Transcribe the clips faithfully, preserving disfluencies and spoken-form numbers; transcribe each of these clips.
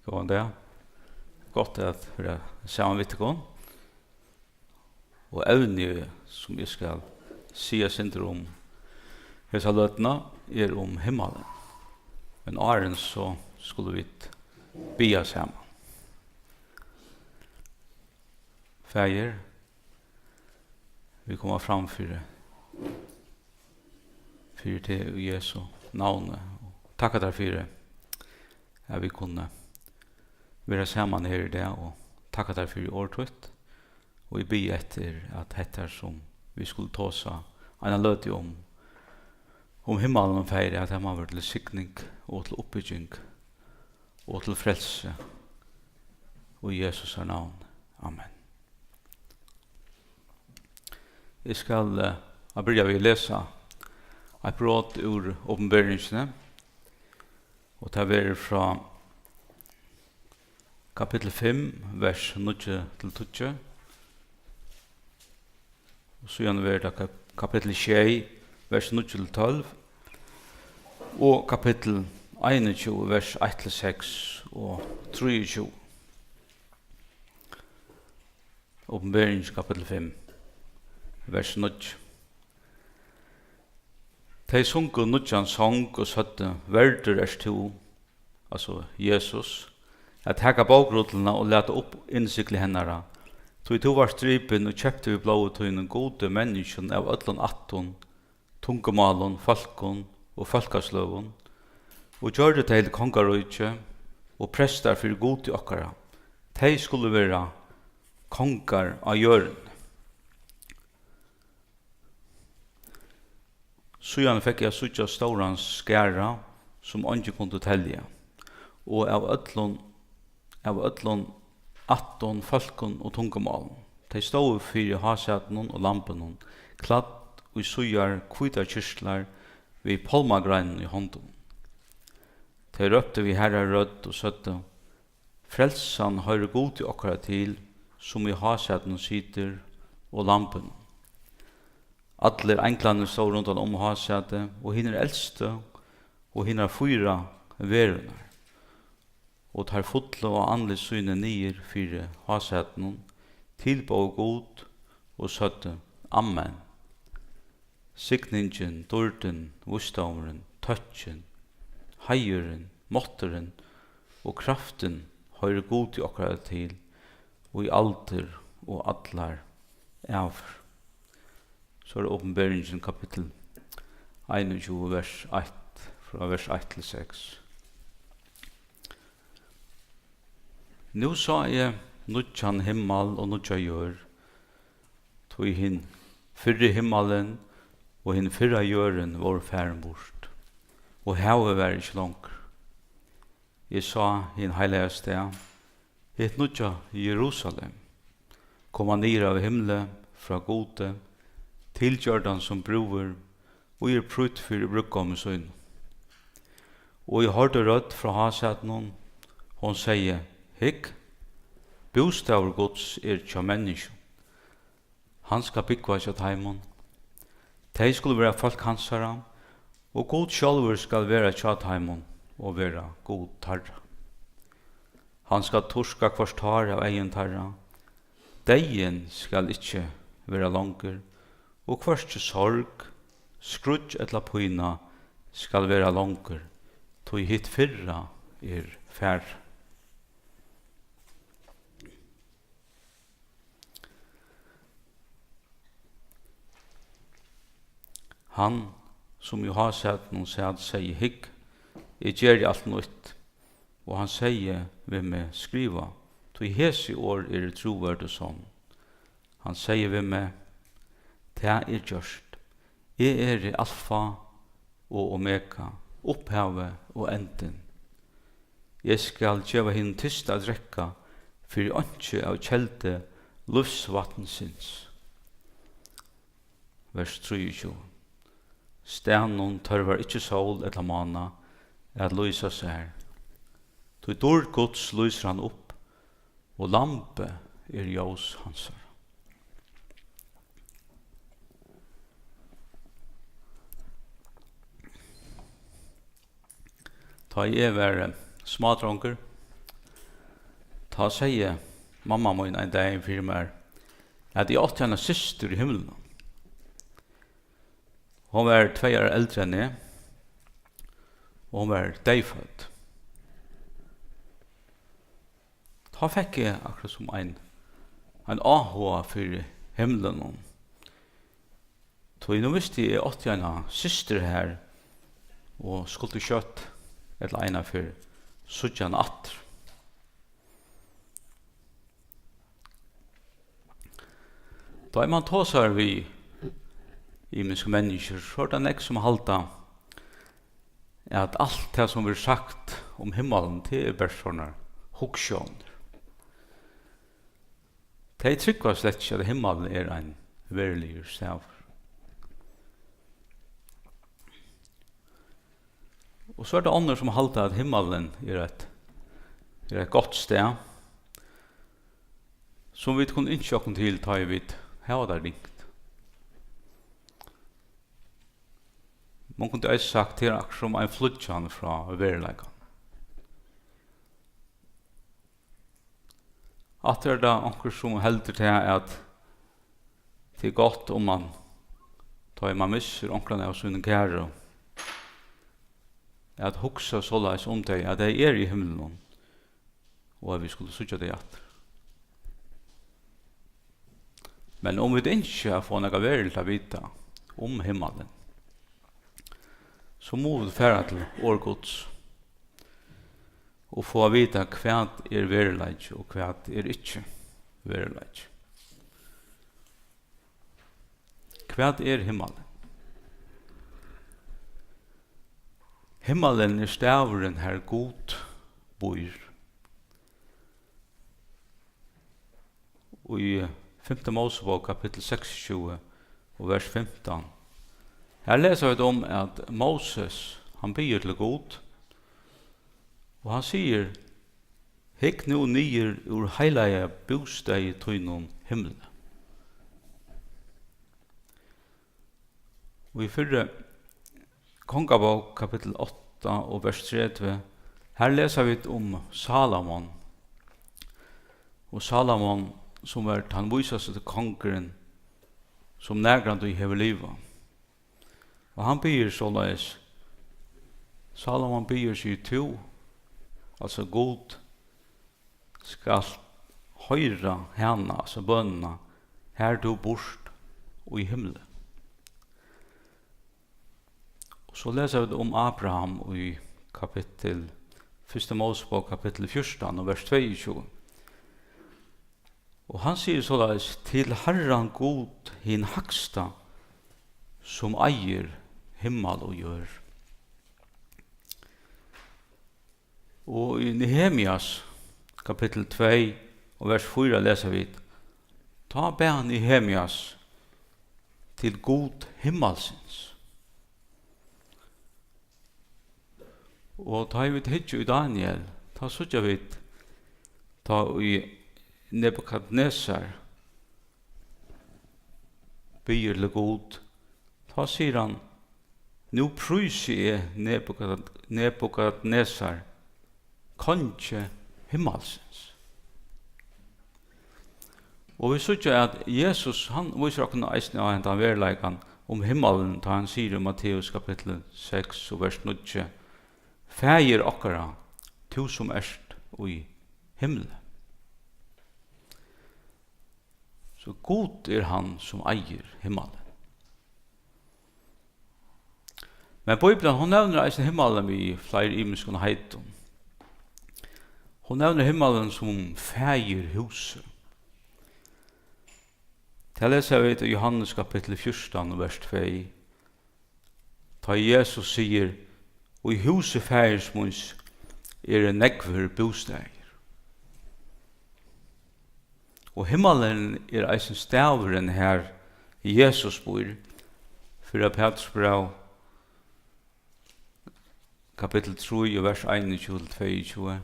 Góðan dag. Gott at vera saman við tykkum. Og evnið, sum eg skal siga eitt sindur um hesa løtuna, er um himmalin. Men áðrenn so skulu vit biðja saman. Faðir, vit koma fram fyri, fyri teg í Jesu navni og takka tær fyri, at vit kunnu vera saman her í dag, og takka tær fyri orð títt. Og eg biði eftir, at hetta, sum vit skulu tosa eina løtu um, um himmalin og fari, at tað má vera til signing og til uppbygging og til frelsi. Í Jesu navni. Amen. Eg skal, eh, at byrja við at lesa eitt brot úr Opinberingini, og tað verður frá kapittul fimm, vers níggju til tíggju, og síðan verður tað kap-, kapittul sjey, vers níggju til tólv, og kapittul einogtjúgu, vers eitt til seks og trýogtjúgu. Opinbering, kapittul fimm, vers níggju. Tey sungu nýggjan song og søgdu: Verdur ert tú, altso Jesus, at taka bókrulluna og lata upp innsigli hennara, tí tú vart dripin og keyptur við blóði tínum Gudi menniskjum av øllum ættum, tungumálum, fólkum og fólkasløgum, og gjørdi tey til kongaríki og prestar fyri Gudi okkara. Tey skulu vera kongar á jørðini. Síðan fekk eg at síggja stóran skara, sum eingin kundi telja, og av øllum, av øllum ættum, fólkum og tungumálum. Tey stóðu fyri hásætinum og Lambinum, klædd í síðar hvítar kyrtlar við pálmagreinum í hondum. Tey róptu við harðari rødd og søgdu: Frelsan hoyrir Gudi okkara til, sum í hásætinum situr, og Lambinum. Allir einglarnir stóðu rundan um hásætið, og hinir elstu, og hinar fýra verurnar. Og teir fullu á andlit síni niður fyri hásætinum, tilbóðu Gud og søgdu: Amen. Signingin, dýrdin, vísdómurin, tøkkin, heiðurin, mátturin og kraftin hoyrir Gudi okkara til í aldur og allar ævir. So er Opinberingin, kapittul einogtjúgu, vers eitt, frá vers eitt til seks. Nú sá eg nýggjan himmal og nýggja jørð, tí hin fyrri himmalin og hin fyrra jørðin vóru farin burt, og havið var ikki longur. Eg sá hin heilaga stað, hitt nýggja Jerusalem, koma niður av himli frá Gudi, tilgjørdan sum brúður, ið er prýdd fyri brúðgómi sínum. Og eg hoyrdi rødd frá hásætinum, hon segði: Hygg, bústaður Guds er hjá menniskjum. Hann skal búgva hjá teimum. Tey skulu vera fólk hansara, og Gud sjálvur skal vera hjá teimum og vera Gud teirra. Hann skal turka hvørt tár av eygum teirra. Deyðin skal ikki vera longur, og hvørki sorg, skríggj ella pína skal vera longur, tí hitt fyrra er farið. Hann, sum í hásætinum sat, segði: Hygg, eg geri alt nýtt. Og hann segði við meg: Skriva, tí hesi orð eru trúverd og sonn. Hann segði við meg: Tað er gjørt. Eg eri Alfa og Omega, upphavið og endin. Eg skal geva hinum tysta at drekka fyri einki av keldu lívsvatnsins. Vers trýogtjúgu. Staðnum tørvar ikki sól ella mána at lýsa sær, tí dýrd Guds lýsir hann upp, og Lambið er ljós hansara. Tá ið eg var, eh, smádrongur, Tá segði mamma mín ein dagin fyri mær, at eg átti eina systur í himlinum. Hon var tvey ár eldri enn eg, og hon var deyðfødd. Tá fekk eg akkurát sum ein, ein áhuga fyri himlinum. Tí nú visti eg, eg átti eina systur har, og skuldi skjótt ella einaferð síggja hana aftur. Tá ið mann tosar við ymisk menniskju, so er tað nógv sum halda, at alt tað, sum verður sagt um himmalin, tað er bert sovorðnar hugsjónir. Tey trúgva slett ikki, at himmalin er ein veruligur staður. Og so er tað onnur, sum halda, at himmalin er eitt, er eitt gott stað, sum vit kunnu ynskja okkum til, tá ið vit hava tað ringt. Mann kundi eisini sagt, tað er akkurát sum ein flýggjan frá veruleikanum. Aftur er tað onkur, sum heldur tað, at tað er gott, um mann, tá ið mann missir onkran av sínum kæru, at hugsa soleiðis um tey, at tey eru í himlinum, og at vit skulu síggja tey aftur. Men um vit ynskja at fáa nakað veruligt at vita um himmalin, so mugu vit fara til orð Guds og fáa at vita, hvat er veruleiki og hvat er ikki veruleiki. Hvat er himmalin? Himmalin er staðurin, har Gud býr. Í fimtu Mósebók, kapittul seksogtjúgu og vers fimtan, har lesa vit um, at Móses, hann biður til Gud, og hann sigur: "Hygg nú niður úr heilaga bústaði tínum, himli." Og í fyrru Kongabók, kapittul átta og vers tretivu, har lesa vit um Salomon. Og Salomon, sum var tann vísasti kongurin, sum nakrantíð hevur livað. Og hann biður soleiðis, Salomon biður, sigur: "Tú, altso Gud, skalt hoyra hana," altso bønina, "har tú býrt í himli." Og so lesa vit um Abraham í kapittul, fyrstu Mósebók, kapittul fjúrtan og vers tveyogtjúgu. Og hann sigur soleiðis: "Til Harran Gud hin hægsta, sum eigur himmal og jørð." Og í Nehemias, kapittul tvey og vers fýra, lesa vit: "Tá bað Nehemias til Gud himmalsins." Og tá ið vit hyggja í Daniel, tá síggja vit, tá ið Nebukadnesar biður til Gud, tá sigur hann: "Nú prísi eg Nebukad-, Nebukadnesar, kongi himmalsins." Og vit síggja, at Jesus, hann vísir okkum eisini á hendan veruleikan um himmalin, tá hann sigur í Matteus kapittul seks og vers níggju: "Faðir okkara, tú sum ert í himli." So Gud er hann, sum eigur himmalin. Men Bíblian, hon nevnir eisini himmalin við fleiri ymiskum heitum. Hon nevnir himmalin sum faðirhúsið. Tað lesa vit í Jóhannes kapitli fjúrtan og vers tvey. Tá Jesus sigur: "Í húsi faðirs míns eru nógvir bústaðir." Og himmalin er eisini staðurin, har Jesus býr. Fyrra Pætursbræv, kapittul trý og vers einogtjúgu til tveyogtjúgu.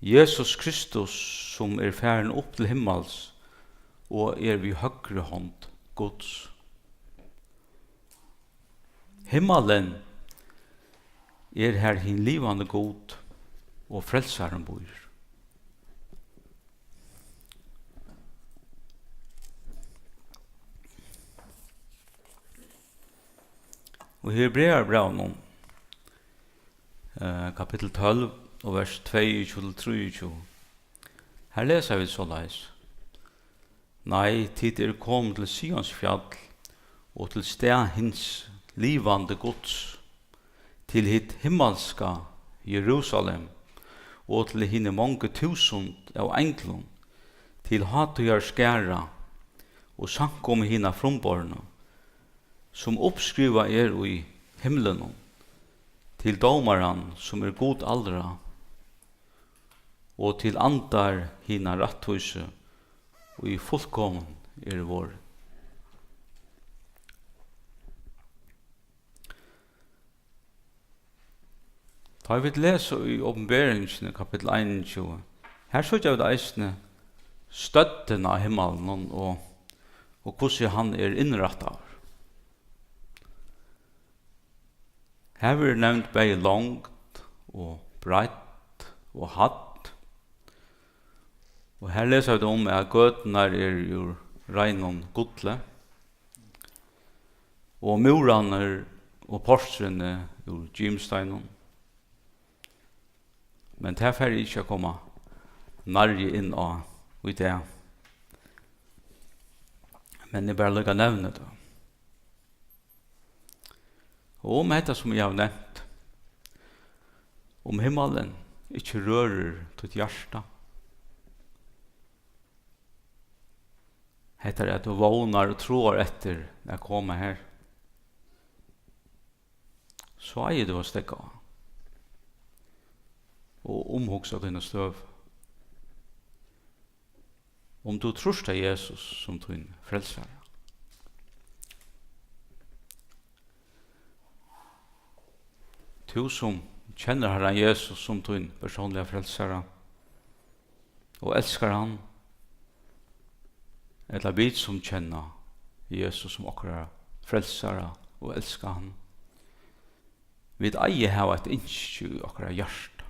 Jesus Kristus, sum er farin upp til himmals og er við høgru hond Guds. Himmalin er, har hin livandi Gud og Frelsarin býr. Og í Hebrearabrævinum, eh, kapittul tólv og vers tveyogtjúgu til trýogtjúgu, har lesa vit soleiðis: Nei, tit eru komin til Sions fjall og til stað hins livandi Guds, til hitt himmalska Jerusalem og til hini mongu túsund av einglum, til hátíðarskara og samkomu hina frumbornu, sum uppskrivað er í himlunum, til dómaran, sum er Gud allra, og til andar hina rættvísu, ið fullkomin eru vorðin. Tá vit lesa í Opinberingini, kapittul einogtjúgu, har síggja vit eisini støddina á himmalin og, og hvussu hann er innrættaður. Har verður nevnd bæði longd og breidd og hædd. Og har lesa vit um, at gøturnar eru úr reinum gulli, og múrarnir og portrini úr gimsteinum. Men tað fari eg ikki at koma nærri inn á í dag. Men eg bara líka nevni tað. Og um hetta, sum eg havi nevnt, um himmalin ikki rørir títt hjarta, hetta er, at tú vónar og tráar eftir at koma har, so eigur tú at steðga á og umhugsa tína støðu, um tú trýrt á Jesus sum tín frelsara. Tú sum kennir Harran Jesus sum tín persónliga frelsara og elskar hann, ella vit sum kenna Jesus sum okkara frelsara og elska hann, vit eiga at hava eitt ynski í okkara hjarta.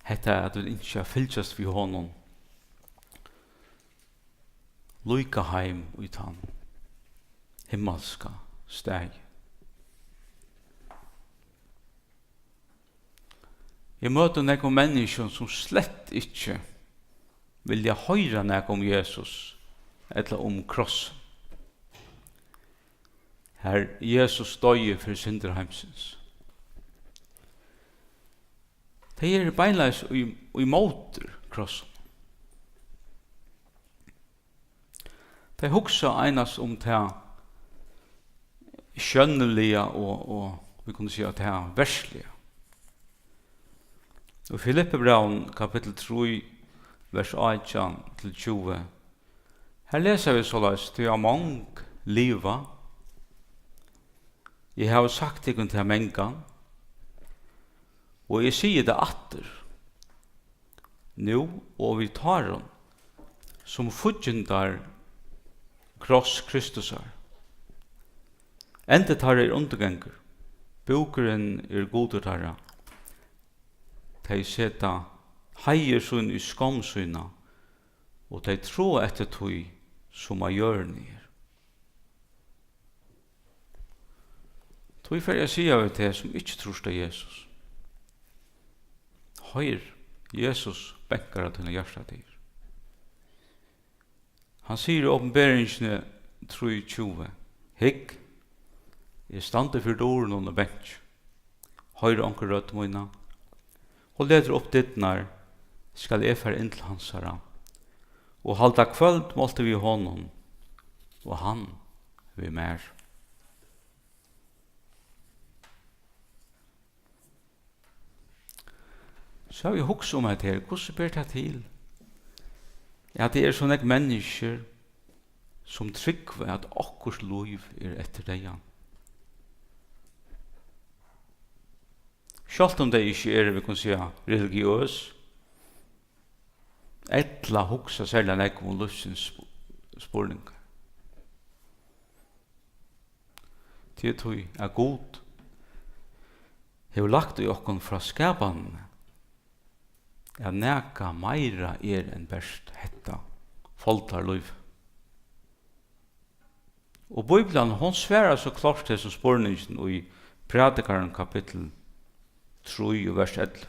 Hetta, at vit ynskja at fylgjast við honum líka heim í tann himmalska staðin. Eg møti nógvum menniskjum, sum slett ikki vilja hoyra nakað um Jesus ella um krossin, har Jesus doyði fyri syndir heimsins. Tey eru beinleiðis í, ímóti krossinum. Tey hugsa einans um tað sjónliga og, og, vit kunnu siga, tað verðsliga. Í Filippibrævinum kapittul trý, vers átjan til tjúgu, har lesa vit soleiðis: Tí at mong liva, eg havi sagt tykkum tað mangan, og eg sigi tað aftur, nú og við tárum, sum fíggindar kross Kristusar. Endi teirra er undirgangur, búkurin er gudur teirra. Tey seta heiður sín í skomm sína, og tey tráa eftir tí, sum á jørðini er. Tí fari eg at siga við teg, sum ikki trýrt á Jesus: Hoyr, Jesus bankar á tína hjartadyr. Hann sigur í Opinberingini trý tjúgu: Hygg, eg standi fyri durunum og banki. Hoyrir onkur rødd mína og letur upp dyrnar, skal eg fara inn til hansara og halda kvøldmáltíð við honum og hann við mær. So havi eg hugsað um hetta her, hvussu ber tað til, at tað eru so nógv menniskjur, sum trúgva, at okkurt lív er eftir deyðan? Sjálvt um tey ikki eru, vit kunnu siga, religiøs, ella hugsa serliga nógv um lívsins sp-, spurningar. Tað er tí, at Gud hevur lagt í okkum frá skapanini, at nakað meira er enn bert hetta foldarlív. Og Bíblian, hon svarar so klárt hesum spurningin í Prædikaranum kapittul trý og vers ellivu.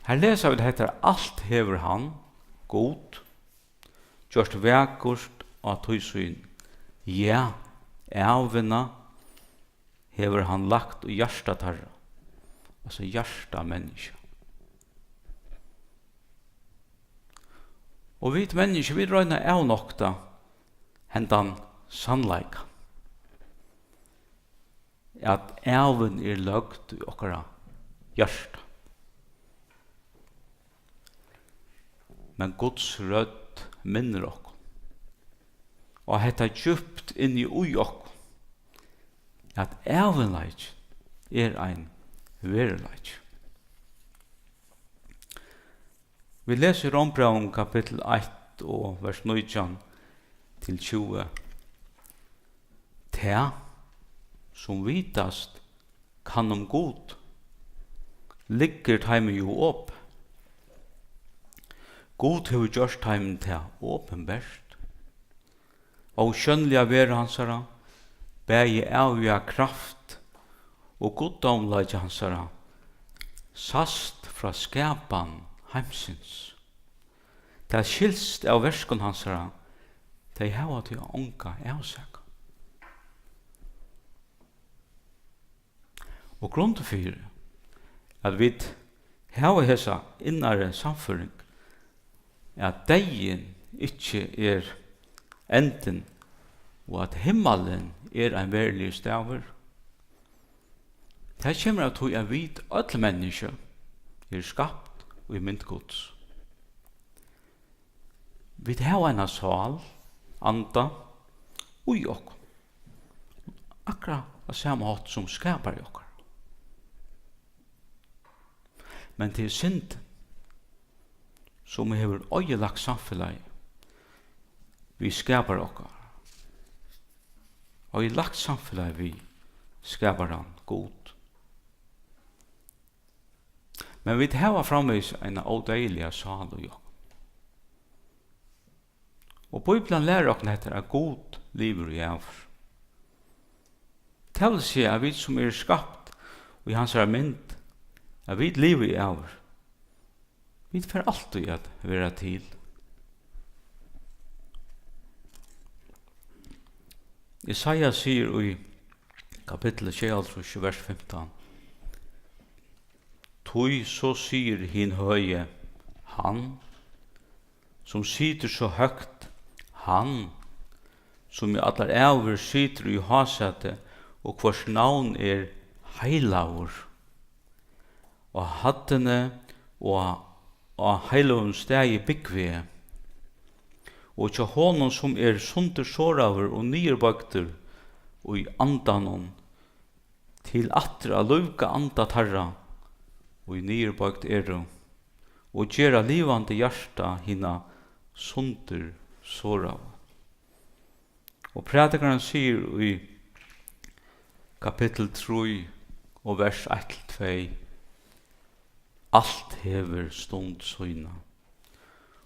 Her lesa vit hetta: Alt hevur hann, Gud, gjørt vakurt á tíð síni. Ja, ævina hevur hann lagt í hjarta teirra, altso hjarta menniskja. Og vit menniskju, vit royna at avnokta hendan sannleikan, at ævin er løgd í okkara hjarta. Men Guds rødd minnir okkum, og hetta djúpt inni í okkum, at ævinleikin er ein veruleiki. Vit lesa í Rómbrævinum kapittul eitt og vers nítjan til tjúgu: Tað, sum vitast kann um Gud, liggur teimum jú op. Gud hevur gjørt teimum tað opinbert. Ósjónliga vera hansara, bæði æviga kraft og guddómleiki hansara, sæst frá skapan heimsins. Tað skilst av verkum hansara, tey hava tí onga avsakan. Og grundin fyri, at vit hava hesa innaru sannføring, at deyðin ikki er endin, og at himmalin er ein veruligur staður, tað kemur av tí, at vit øll menniskju eru skapt í mynd Guds. Vit hava eina sál, anda, í okkum, akkurát á sama hátt sum skapari okkara. Men tað er syndin, sum hevur oyðilagt samfelagið við skapara okkara, oyðilagt samfelagið við skaparan Gud. Men vit hava framvegis eina ódeyðiliga sál í okkum. Og Bíblian lærir okkum hetta, at Gud livir í ævir. Tað vil siga, at vit, sum eru skapt í hansara mynd, at vit liva í ævir. Vit fara altíð at vera til. Jesaja sigur í kapittul sjeyoghálvtrýss, vers fimtan: Tí so sigur hin høgi, hann, sum situr so høgt, hann, sum í allar ævir situr í hásæti, og hvørs navn er heilagur: Á hæddini og á, á heiløgum staði búgvi eg, og hjá honum, sum er sundursoraður og niðurboygdur í andanum, til aftur at lívga anda teirra, ið niðurboygd eru, og gera livandi hjarta hinna sundursoraðu. Og prædikarin sigur í kapittul trý og vers eitt til tvey: Alt hevur stund sína,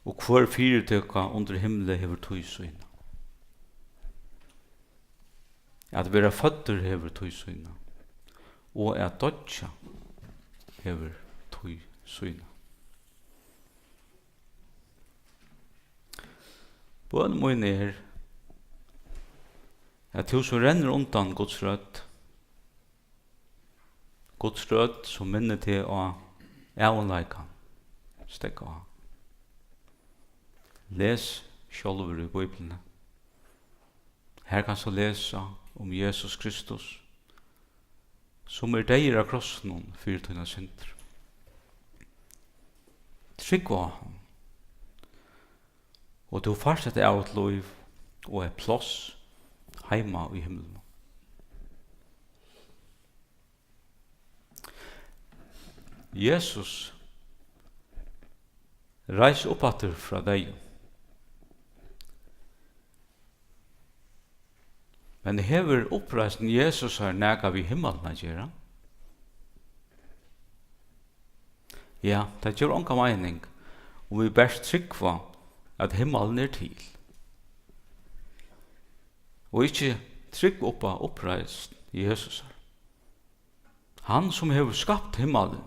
og hvør fyritøka undir himli hevur tíð sína. At vera føddur hevur tíð sína, og at doyggja hevur tíð sína. Bøn mín er, at tú, sum rennur undan Guds rødd, Guds rødd, sum minnir teg á ævinleikan, steðga á. Les sjálvur í Bíbliuni. Har kanst tú lesa um Jesus Kristus, sum er deyður á krossinum fyri tínar syndir. Trúgv á hann, og tú fært eitt ævigt lív og eitt pláss heima í himlinum. Jesus reis upp aftur frá deyðum. Men hevur uppreisn Jesusar nakað við himmalin at gera? Ja, tað gevur onga meining, um vit bert trúgva, at himmalin er til. og ikki trúgva upp á uppreisn Jesusar. Hann, sum hevur skapt himmalin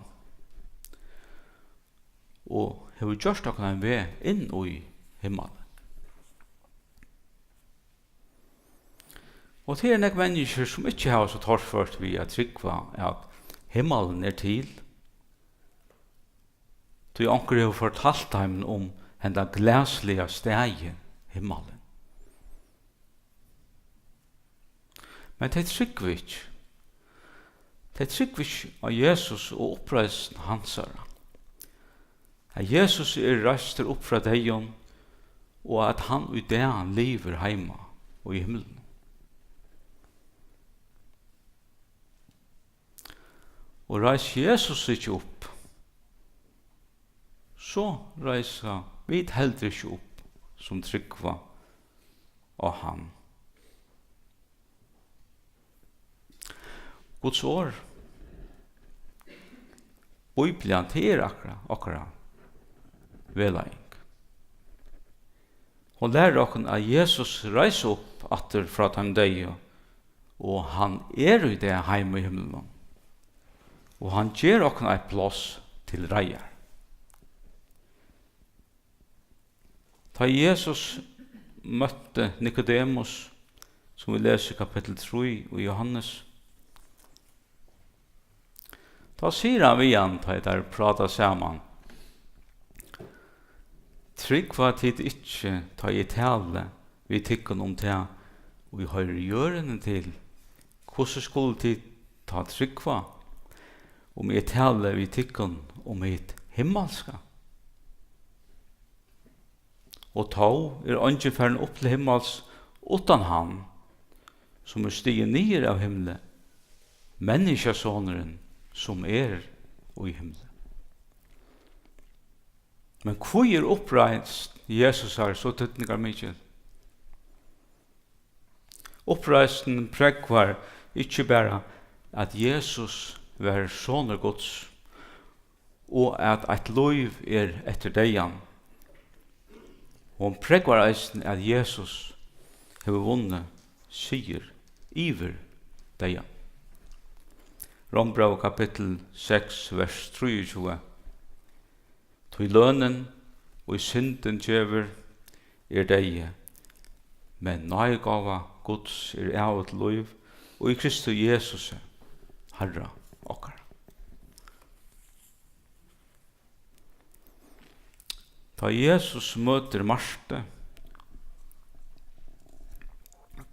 og hevur gjørt okkum ein veg inn í himmalin. Og tað eru nógv menniskjur, sum ikki hava so torført við at trúgva, at himmalin er til, tí onkur hevur fortalt teimum um henda glasliga staðin, himmalin. Men tey trúgva ikki. Tey trúgva ikki á Jesus og uppreisn hansara. At Jesus er reistur upp frá deyðum, og at hann í dag livir heima í himlinum. Og reis Jesus ikki upp, so reisa vit heldur ikki upp, sum trúgva á hann. Guds orð, Bíblian, tað er akkurát okkara vegleiðing. Hon lærir okkum, at Jesus reis upp aftur frá teimum deyðu, og hann er í dag heima í himlinum. Og hann ger okkum eitt pláss til reiðar. Tá Jesus møtti Nikodemus, sum vit lesa í kapittul trý í Jóhannes, tá sigur hann við hann, tá ið teir práta saman: Trúgva tit ikki, tá eg tali við tykkum um tað, ið hoyrir jørðini til? Hvussu skulu tit tá trúgva, um eg tali við tykkum um hitt himmalska? Og tó er eingin farin upp til himmals uttan hann, sum er stigin niður av himli, Menniskjasonurin, sum er í himli. Men hví er uppreisn Jesusar so týdningarmikil? Uppreisnin prógvar ikki bara, at Jesus var Sonur Guds, og at eitt lív er eftir deyðan. Hon prógvar eisini, at Jesus hevur vunnið sigur yvir deyðan. Rómbræv kapittul seks, vers trýogtjúgu. Tí lønin, ið syndin gevur, er deyði, men náðigáva Guds er ævigt lív í Kristi Jesusi, Harra okkara. Tá Jesus møtir Martu,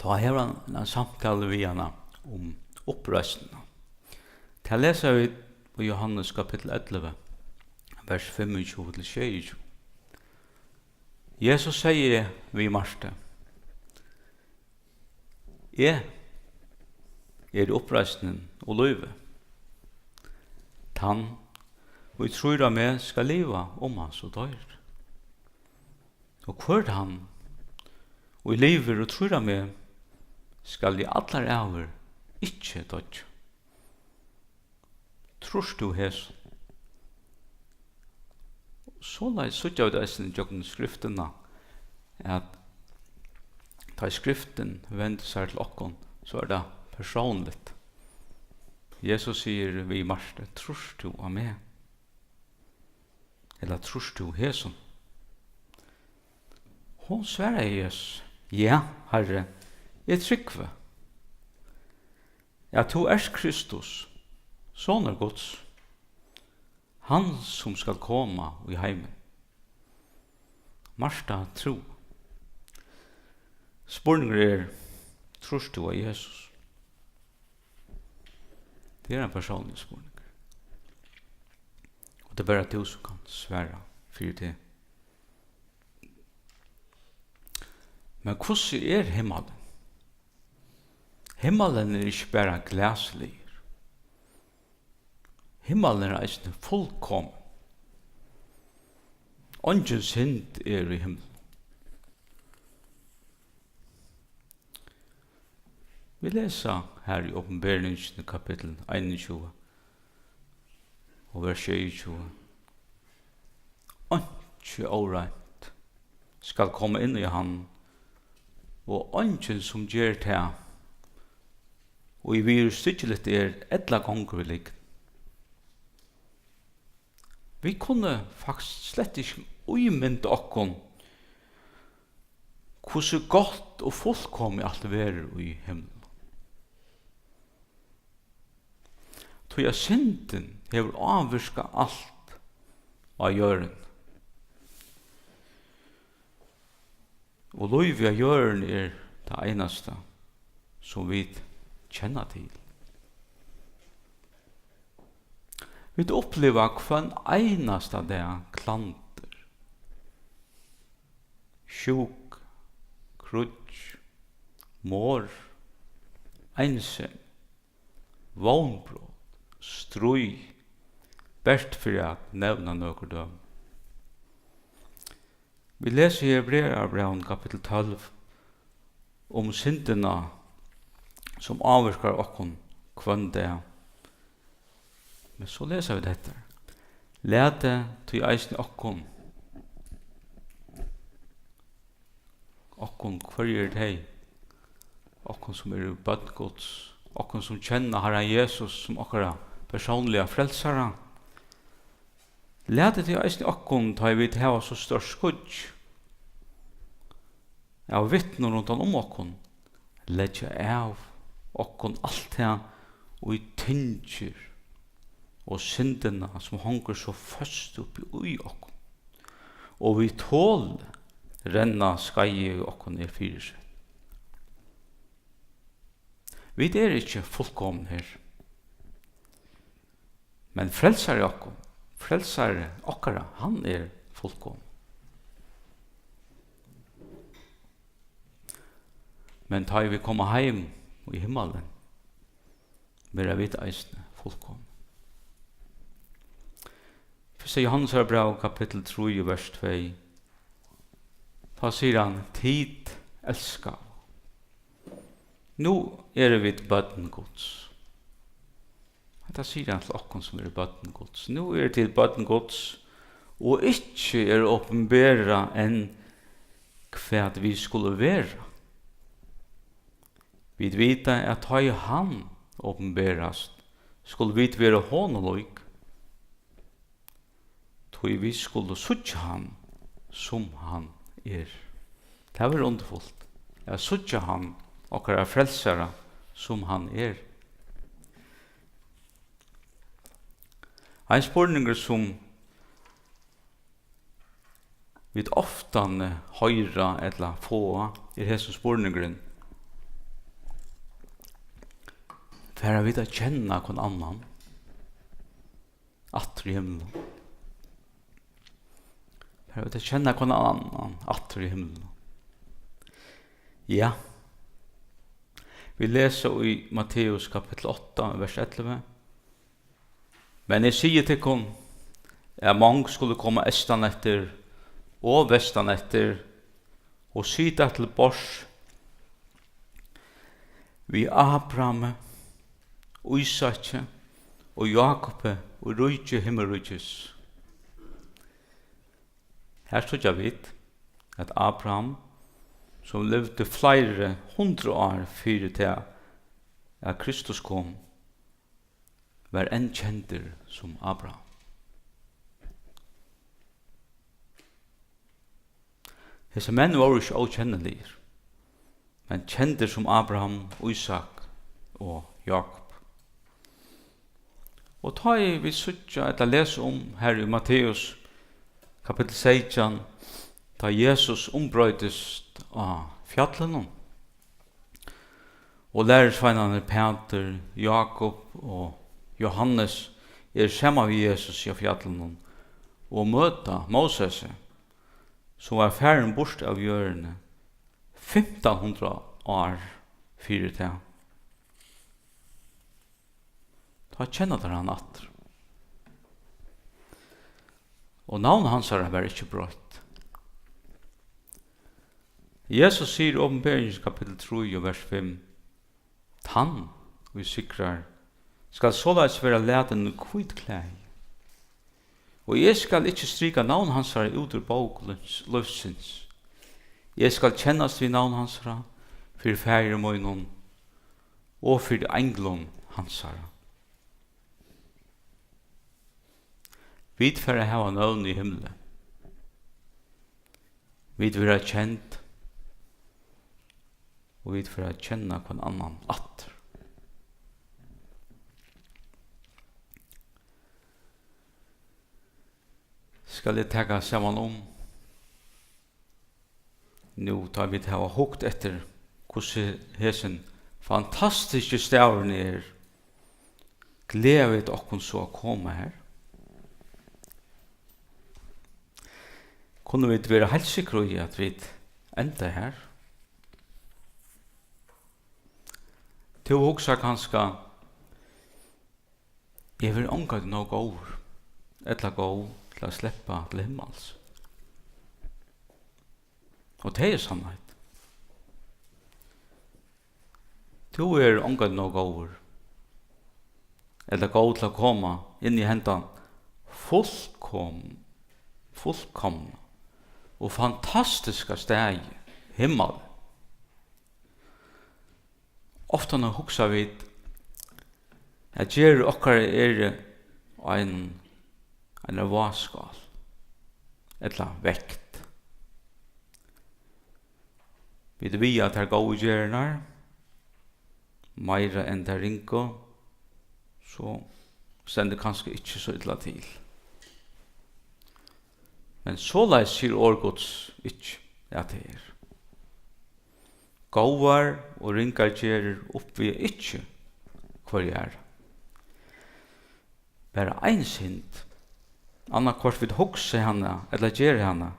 tá hevur hann eina samtalu við hana um uppreisnina. Tað lesa vit í Jóhannes kapittul ellivu, vers fimmogtjúgu til sjeyogtjúgu. Jesus segði við Martu: Eg eri uppreisnin og lívið. Tann, ið trýr á meg, skal liva, um hann so doyr. Og hvør tann, ið livir og trýr á meg, skal í allar ævir ikki doyggja. Trýrt tú hesum? Soleiðis síggja vit eisini gjøgnum Skriftina, at tá ið Skriftin vendir sær til okkum, so er tað persónligt. Jesus sigur við Martu: Trýrt tú á meg? Ella trýrt tú hesum? Hon svaraði Jesus: Ja, Harri, eg trúgvi, at tú ert Kristus, Sonur Guds, hann, sum skal koma í heimin. Marta trúði. Spurningur er: Trýrt tú á Jesus? Tað er ein persónligur spurningur. Og tað er bara tú, sum kanst svara fyri teg. Men hvussu er himmalin? Himmalin er ikki bara glasligur. Himmalin er eisini fullkomin. Eingin synd er í himlinum. Vit lesa har í Opinberingini, kapittul einogtjúgu og vers sjeyogtjúgu: Einki óreint skal koma inn í hann, og eingin, sum ger tað, ið viðurstyggiligt er ella gongur við lygn. Vit kunnu faktiskt slett ikki ímynda okkum, hvussu gott og fullkomið alt verður í himlinum. Tí at syndin hevur ávirkað alt á jørðini. Og lívið á jørðini er tað einasta, sum vit kenna til. Vit uppliva hvønn einasta dag klandur, sjúku, kríggj, morð, einsemi, vónbrot, stríð, bert fyri at nevna nøkur dømi. Vit lesa í Hebrearabrævinum kapittul tólv um syndina, sum ávirkar okkum hvønn dag. Men so lesa vit hetta: Latið tí eisini okkum, okkum, hvørji eru tey? Okkum, sum eru børn Guds, okkum, sum kenna Harran Jesus sum okkara persónliga frelsara. Latið tí eisini okkum, tá ið vit hava so stórt skýggj av vitnum rundan um okkum, leggja av okkum alt tað, ið tyngir, og syndina, sum hongur so føst uppi í okkum, og við toli renna skeiðið, ið okkum er fyrisett. Vit eru ikki fullkomin her. Men frelsari okkum, frelsari okkara, hann er fullkomin. Men tá ið vit koma heim í himmalin, verða vit eisini fullkomin. Fyrsta Jóhannesarbræv, kapittul trý, vers tvey. Tá sigur hann: Tit elskaðu, nú eru vit børn Guds. Hetta sigur hann til okkum, sum eru børn Guds. Nú eru tit børn Guds, og ikki er opinberað enn, hvat vit skulu vera. Vit vita, at tá ið hann opinberast, skulu vit vera honum lík, tí vit skulu síggja hann, sum hann er. Tað verður undurfult at síggja hann, okkara frelsara, sum hann er. Ein spurningur, sum vit ofta hoyra ella fáa, er hesin spurningurin: Fara vit at kenna hvønn annan aftur í himlinum? Fara vit at kenna hvønn annan aftur í himlinum? Ja. Vit lesa í Matteus kapittul átta, vers ellivu: Men eg sigi tykkum, at mong skulu koma eystaneftir og vestaneftir og sita til borðs við Abrahami, Ísaki og Jákupi í ríki himmiríkis. Her síggja vit, at Abraham, sum livdi fleiri hundrað ár fyri tað, at Kristus kom, var enn kendur sum Abraham. Hesir menn vóru ikki ókenniligir, men kendir sum Abraham, Ísak og Jákup. Og tá ið vit síggja ella lesa um her í Matteus kapittul seytjan, tá Jesus umbroytist á fjallinum, og lærisveinarnir Pætur, Jákup og Jóhannes eru saman við Jesusi á fjallinum og møta Mósesi, sum var farin burt av jørðini fimtan hundrað ár fyri tað. Tá kenna teir hann aftur. Og navn hansara var ikki broytt. Jesus sigur í Opinberingini kapittul trý og vers fimm: Tann, ið sigrar, skal soleiðis verða latin í hvít klæði, og eg skal ikki strika navn hansara út úr bók lívs-, lívsins. Eg skal kennast við navn hansara, fyri Faðir mínum og fyri einglum hansara. Vit fara at hava nøvn í himli. Vit verða kend, og vit fara at kenna hvønn annan aftur. Skal eg taka saman um? Nú, tá vit hava hugt eftir, hvussu hesin fantastiski staðurin er, gleða vit okkum so at koma har? Kunnu vit vera heilt sikkur í, at vit enda har? Tú hugsar kanska, eg verði ongantíð nóg góður ella góð til at sleppa til himmals. Og tað er sannheit. Tú ert ongantíð nóg góður ella góð til at koma inn í hendan fullkom-, fullkomna og fantastiska staði, himmal. Ofta nú hugsa vit, at gerðir okkara eru ein, ein váskál ella vekt. Vit viga tær góðu gerðirnar meira enn tær ringu, so stendur kanska ikki so illa til. Men soleiðis sigur orð Guds ikki, at tað er. Góðar og ringar gerðir uppvega ikki hvørja aðra. Bara ein synd, annaðhvørt vit hugsa hana ella gera hana,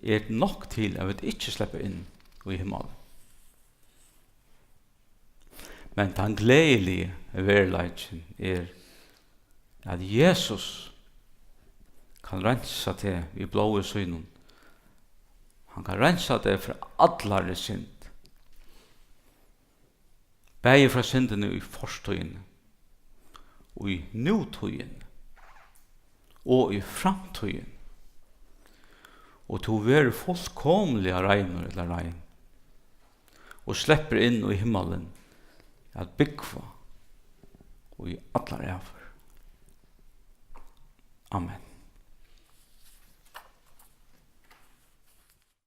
er nokk til, at vit ikki sleppa inn í himmalin. Men tann gleðiligi veruleikin er, at Jesus kann reinsa teg við blóði sínum. Hann kann reinsa teg frá allari synd. Bæði frá syndini í fortíðini, í nútíðini og í framtíðini. Og tú verður fullkomiliga reinur ella rein og sleppur inn í himmalin at búgva í allar ævir. Amen.